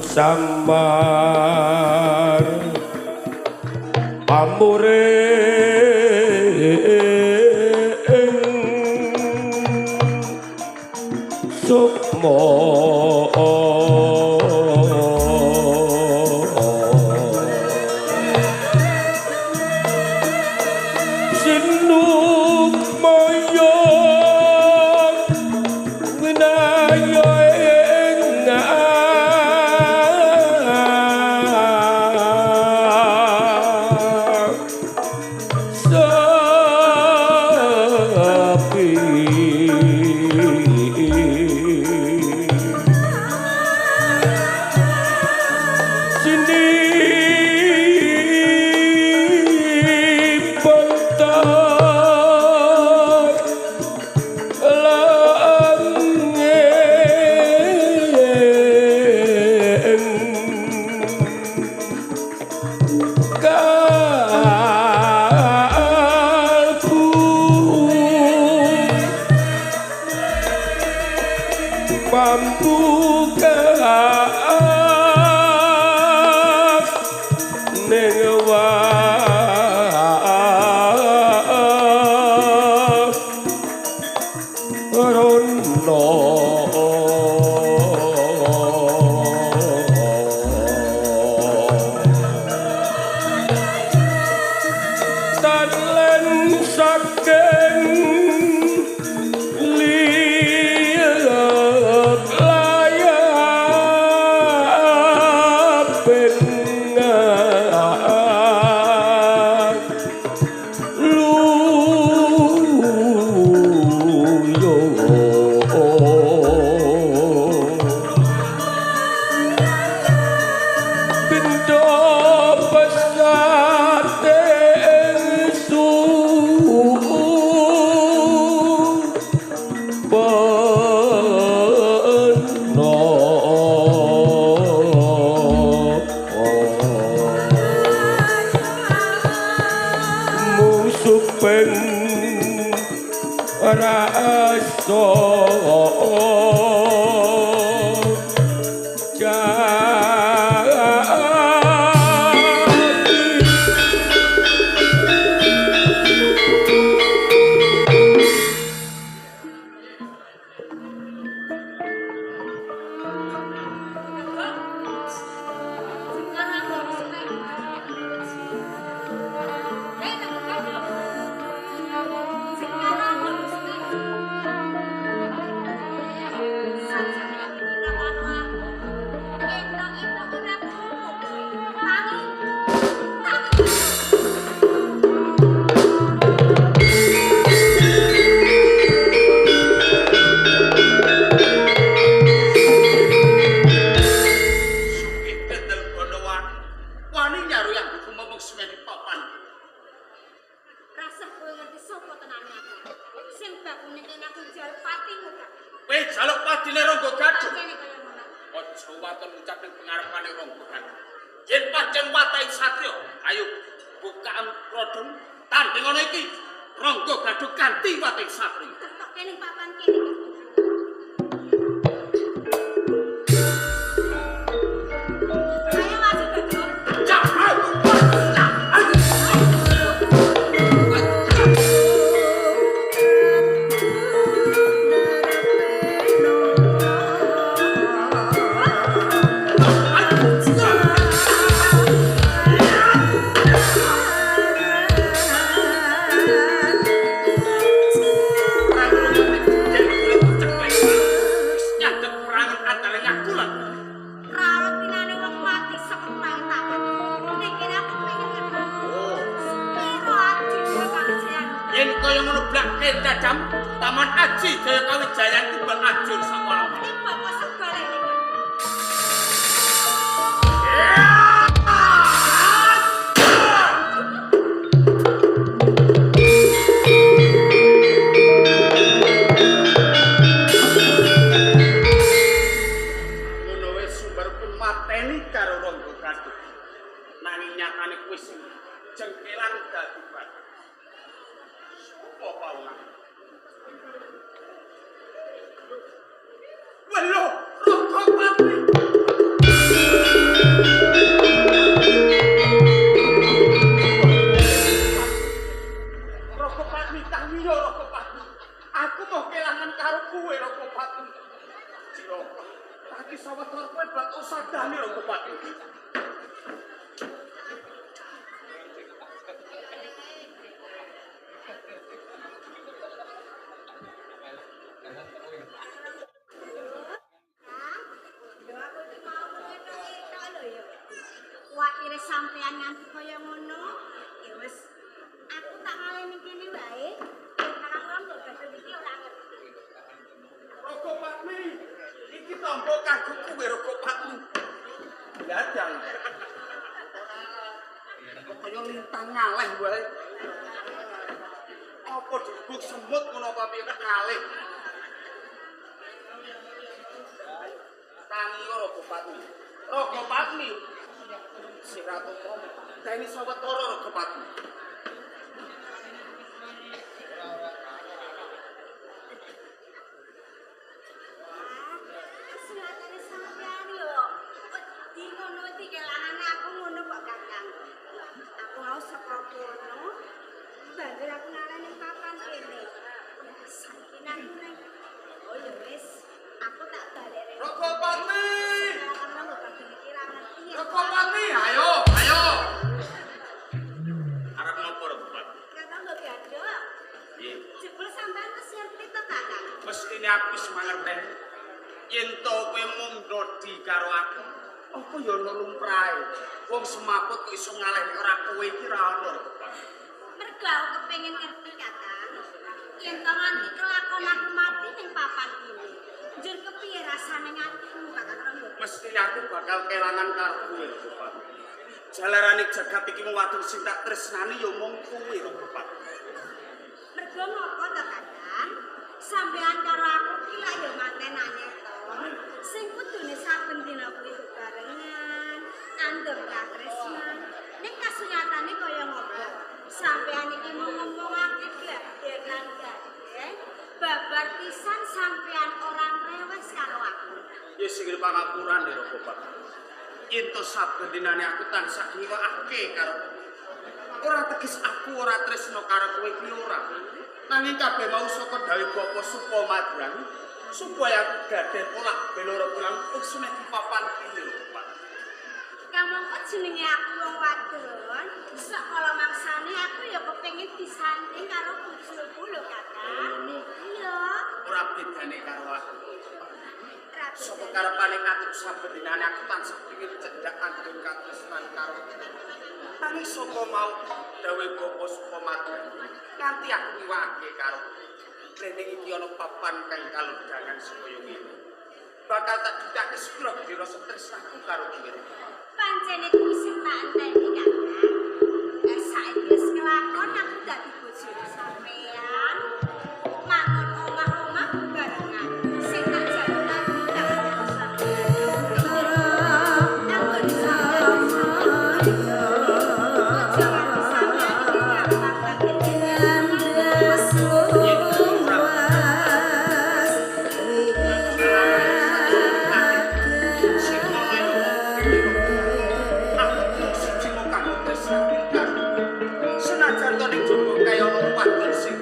Samar pamure ing sukma sinukmaya winaya ing sepi Sini langit kalbu pambuka ning warono tan len saking liyep layap bengan luyo Pindo pesate peno mung supeng rasa jati. Sugih Kendel Bandawani wani nyaru yang kumemeng semedi papan. Rasah kowe ngerti sapa tenane aku. Sing bakune kene aku njaluk patimu ta. Kowe jaluk padine Rangga Gadhung. Pancene kaya ngono. Aja waton ngucap ning pengarepane Rangga Gadhung. Yen pancen watahe satriya, ayo bukaan prodhom tanding ana iki. Rangga Gadhung kanthi watahe satriya. Ketok ning papan kene iki. Ayo maju Gadhung. Cak, ayo. Nyandek perangan antara ngaku lan Rawat pinane wong mati sekepang tangan. Ning kene aku pengen ngerti. Sepiro aji Jaya Kawijayan. Yen kaya ngono blak dadam Taman Aji Jaya Kawijayan timbang ajur sawala. Tiba kok sebalene. Ngono wis sumber pun mateni karo Rangga Gadhung. Nanging nyatane kuwi sing jengkelan dadi bathuk. Sopo pawongan? Welo, Rangga Pati. sawetara kowe bakal sadane Rangga Patmi. Lho aku iki mau ngetok-ngetok lho ya. Kuwatire sampean nganti kaya ngono, ya wis aku tak ngalih ning kene wae. Kakang Rangga Gadung iki ora ngerti. Rangga Patmi, iki tamba kanggo kowe Rangga Patmi. Dadang. Kok kaya lintang ngaleh wae. Apa dibuk semut ngono apa piye ngaleh. Tangi Rangga Patmi. Rangga Patmi. Sing ratu kono. Dene sawetara Rangga Patmi. Kesulatane sampean yo. Wedi ngono iki kelangane aku ngono kok Kakang. Aku mau saka kono. Banjur aku ngalih ning papan kene. Saiki aku ning oh ya wis, aku tak balik rene. Rangga Patmi. Kakang Rangga Gadung iki ora ngerti ya. Rangga Patmi, ayo, ayo. Arep ngopo Rangga Patmi? Kakang Rangga Gadung. Piye? Jebul sampean wis ngerti to Kakang? Mestine aku wis mangerteni. Yen to kowe mung ndodi karo aku, apa ya ana lumrahe? Wong semaput kok iso ngaleh nek ora kowe iki ora ana Rangga Patmi. Mergo aku kepengin ngerti Kakang. Yen to nganti kelakon aku mati ning papan kene. Njur kepiye rasane ngatimu Kakang Rangga? Mestine aku bakal kelangan karo kowe Rangga Patmi. Jalarane jagat iki mung wadon sing tak tresnani ya mung kowe Rangga Patmi. Mergo ngopo to Kakang? Sampean karo aku ki lak ya mantenane to. Sing kudune saben dina kuwi bebarengan, andhep katresnan. Ning kasunyatane kaya ngopo? Sampean iki mung ngomongake gladek lan gandeng, babar pisan sampean ora ngrewes karo aku. Ya sing pangapurane Rangga Patmi. Yen to saben dinane aku tansah ngiwakake karo kowe. Ora teges aku ora tresna karo kowe iki ora. Nanging kabeh mau saka dawuh Bapak Supamadrangi supaya aku gaden olah beloro pulang semedi papan kene Rangga Patmi. Kamangka jenenge aku wong wadon, sok kala mangsane aku ya kepengin disanding karo bojoku lho Kakang. Iya. Ora bedane karo aku. Ora Saka bedane. karepane atiku saben dinane aku tansah pengin cendhak andheng katresnan karo kowe. Nanging saka mau dawuh Bapak Supamadrangi nganti aku ngiwakake karo kowe. Ning iki ana papan kang kalodhangan supaya ngene. Bakal tak dudake sepira gedhe rasa tresnaku karo kowe. Pancene kuwi sing tak enteni Kakang. Eh saiki wis kelakon aku dadi bojone sampean. Mangun omah-omah barengan. Sing tak jaluk aku tak karo sampean. Anggone sampean aja nganti sampean iki gampang banget. Sing ana yo aku mung siji mung kanggo tresnani karo kowe. Senajan to ning jaba kaya ana wadon sing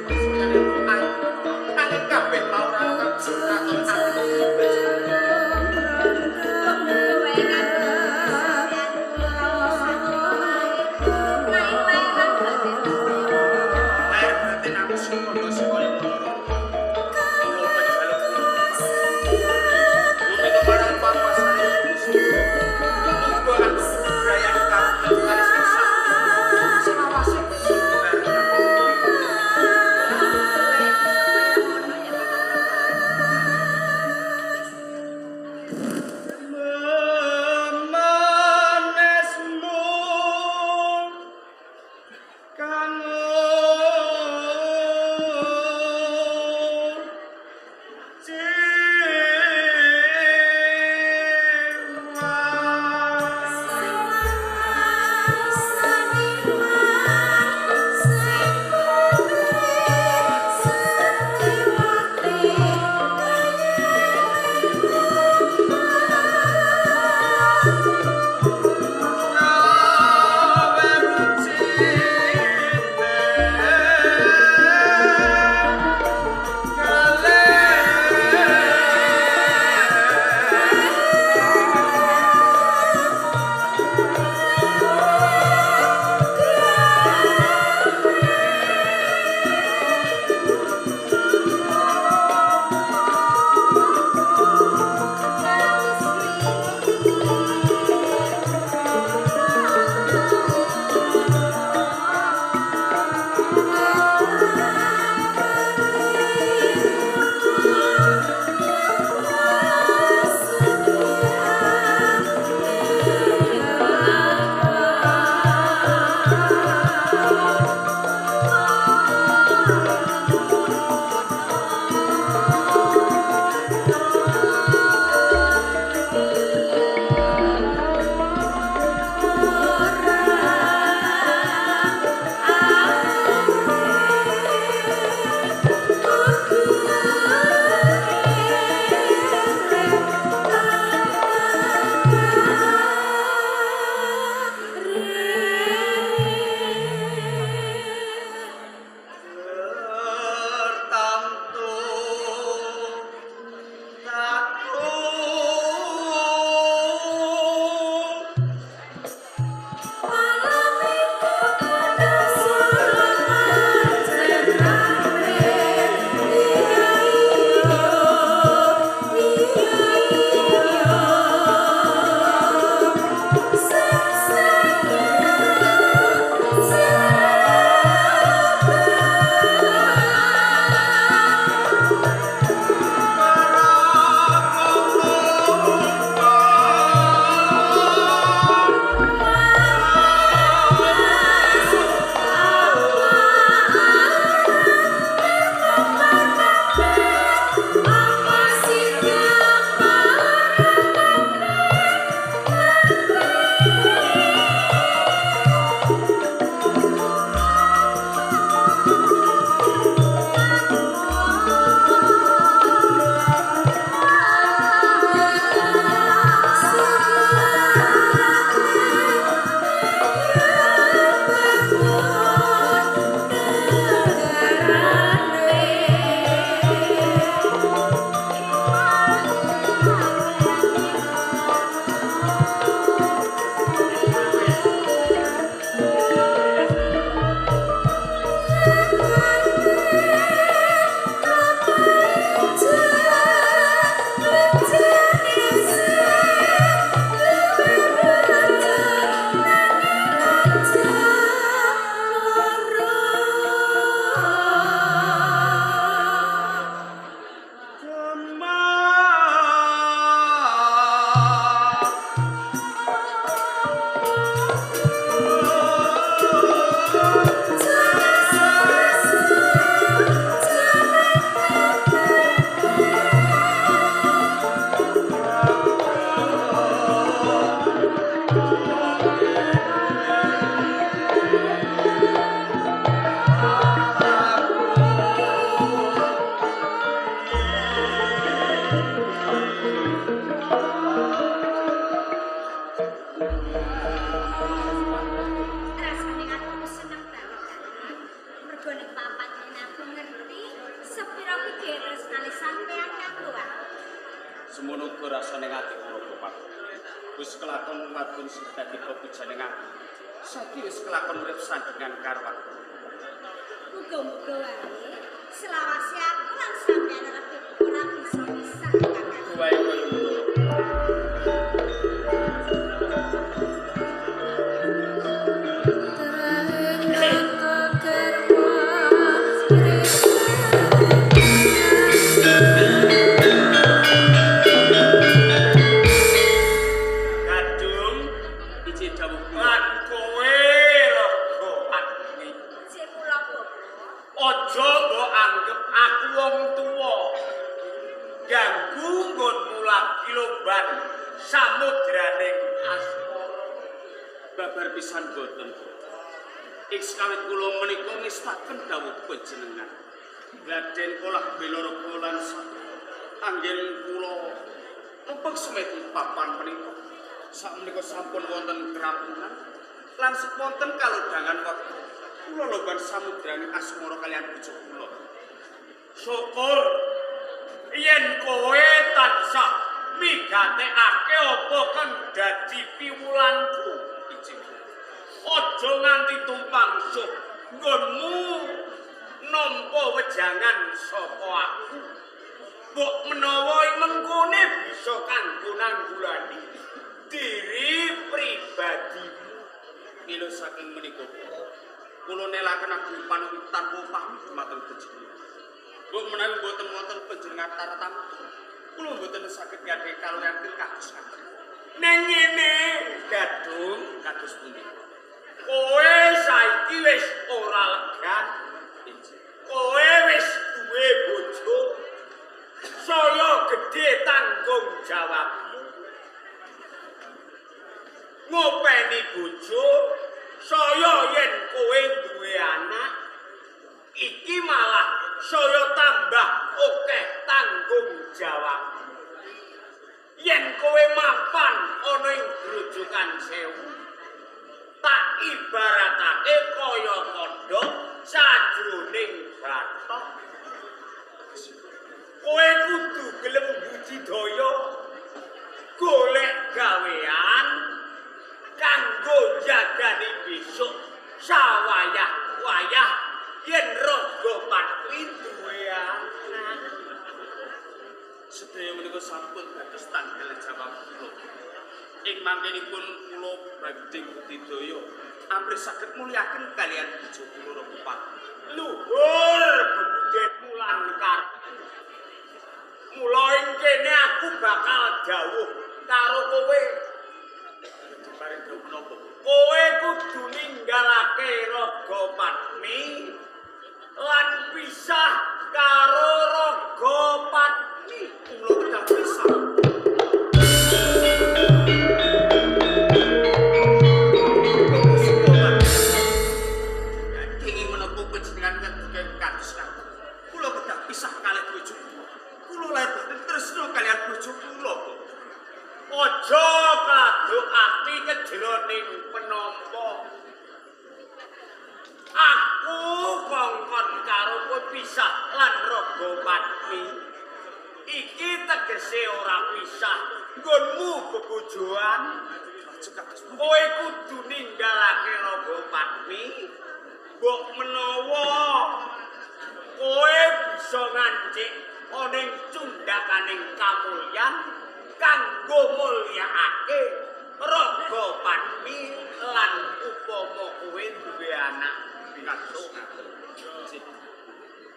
Wis kelakon wadon sing dadi pepujane aku. Saiki wis kelakon urip sandingan karo aku. Muga-muga wae selawase aku lan sampeyan ora bisa pisah, Kakang. Wae koyo ngono. Gadung iji dawuh lan kowe Raga Padmi. Jek kula Bapak. Aja mbok anggep aku wong tuwa. Ganggu nggonmu lagi lomban samudraning asmara. Babar pisan boten. Ing kawit kula menika ngestaken dawuh panjenengan. Raden Kolah Belaraga lan anggen kula numpang semedi papan menika. Sakmenika sampun wonten kerampungan lan wonten kalodhangan wektu. Kula lomban samudraning asmara kaliyan bojo kula. Syukur yen kowe tansah migatekake apa kang dadi piwulangku. Aja nganti tumpang suh nggonmu nampa wejangan saka aku. Mbok menawa mengkone bisa kanggo nanggulani diri pribadimu. Mila saking menika kula nelaken agung panuwun tanpa pamit dumateng panjenengan. Mbok menawi mboten wonten panjenengan tartamtu, kula mboten saged gadhahi kaliyan kados ngaten. Ning ngene Gadung kados pundi? Kowe saiki wis ora legan. Kowe wis duwe bojo. Saya gedhe tanggung jawabmu. Ngopeni bojo, saya yen kowe duwe anak, iki malah saya tambah akeh tanggung jawab. Yen kowe mapan ana ing Grojogan Sewu, tak ibaratake kaya kodhok sajroning bathok. Kowe kudu gelem budidaya, golek gawean kanggo jagani besok sawayah-wayah yen Raga Padmi duwe anak. Sedaya menika sampun dados tanggal jawab kula. Ing mangkenipun kula badhe budidaya amrih saged mulyaken kaliyan bojo kula Raga Padmi. Luhur bebudhetmu lan karepmu. Mula ing kene aku bakal dawuh karo kowe. Bareng dawuh menapa? Kowe kudu ninggalake Raga Padmi lan pisah karo Raga Padmi. Kula kedah pisah. Kenging menapa panjenengan ngendika kados ngaten? Kula kedah pisah kalih bojo kula. Kula lahir batin tresna kaliyan bojo kula. Aja kaduk ati kejroning penampa. Aku kongkon karo kowe pisah lan Raga Padmi. Iki tegese ora pisah nggonmu bebojoan. Kowe kudu ninggalake Raga Padmi. Mbok menawa kowe bisa ngancik ana ing cundhakaning kamulyan kanggo mulyakake Raga Padmi lan upama kowe duwe anak kados ngaten.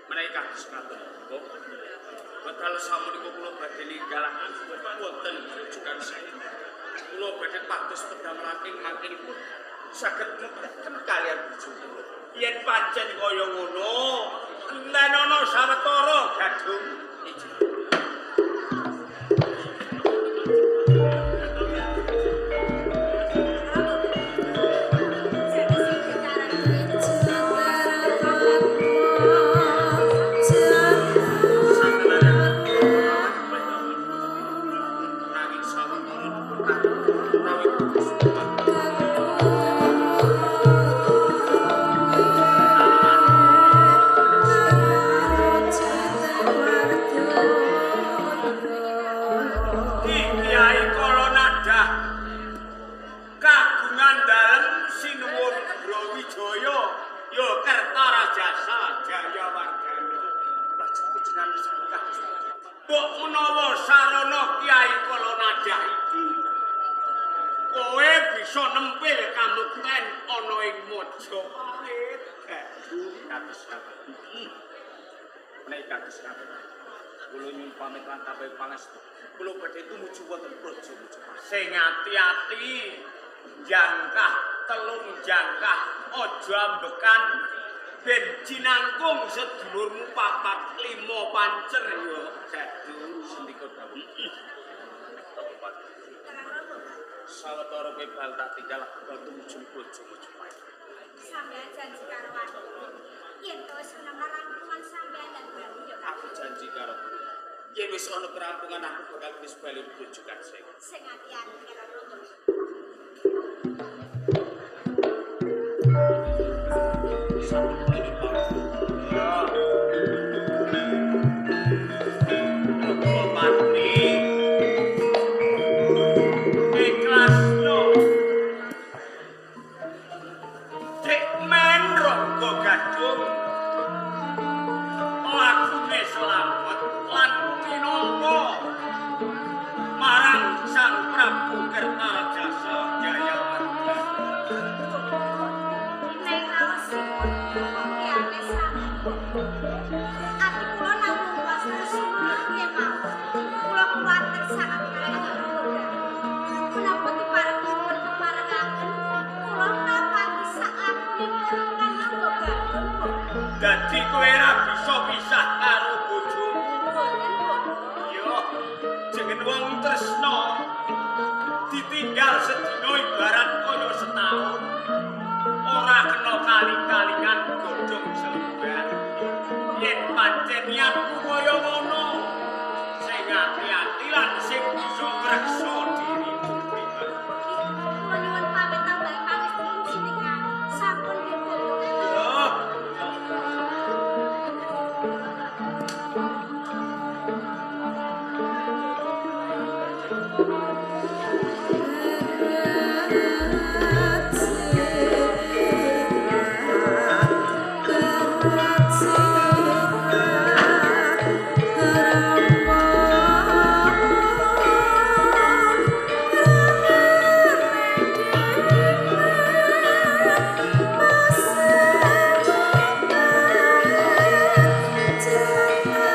Menawi kados ngaten, Mbok. Wedal samenika kula badhe ninggalaken wonten Grojogan Sewu. Kula badhe pados pedamelan ing mangkenipun saged muktaken kaliyan bojo kula. Yen pancen kaya ngono, entenono sawetara Gadung. Nanging sawetara dipun menawi putus. Thank you. Pandalem sinuwun Brawijaya ya Kertarajasa Jayawardana. Lajeng panjenengan sami kados pundi? Mbok menawa sarana Kyai Kalanadah iki kowe bisa nempil kamukten ana ing Majapahit. Kados ngaten. Menawi kados ngaten. Kula nyuwun pamit lan kabeh pangestu. Kula badhe tumuju wonten Praja Majapahit. Sing ati-ati, jangkah telung jangkah aja ambekan ben jinangkung sedulurmu papat lima pancer ya dadu. Sendika dawuh. Bapak. Sawetara kowe bal tak tinggal aku bakal tumuju Praja Majapahit. Sampeyan janji karo aku. Yen to wis ana karampungan sampeyan dan bali ya. Aku janji karo kowe. Yen wis ana kerampungan aku bakal wis bali Praja Sewu. Sing ati-ati karo Rangga. Sampun kula pamit. Ya. Pati ikhlasno Dek men Rangga Gadung lakune slamet lan tinampa marang Sang Prabu Kertarajasa Jayawardana. Nek raosipun pembuktiane sampun. Ati kula namung puas kemawon. Kula kuwatir sanget kaliyan Rangga Gadung. Menapa diparengipun keparengaken kula napati sak lakunipun kang Rangga Gadung. Dadi kowe ora bisa pisah karo bojomu. Boten boten. Yo, jeneng wong tresna ditinggal sedina ibarat kaya setahun. Ora kena kali-kalingan godhong selembar. Yen pancen niatmu kaya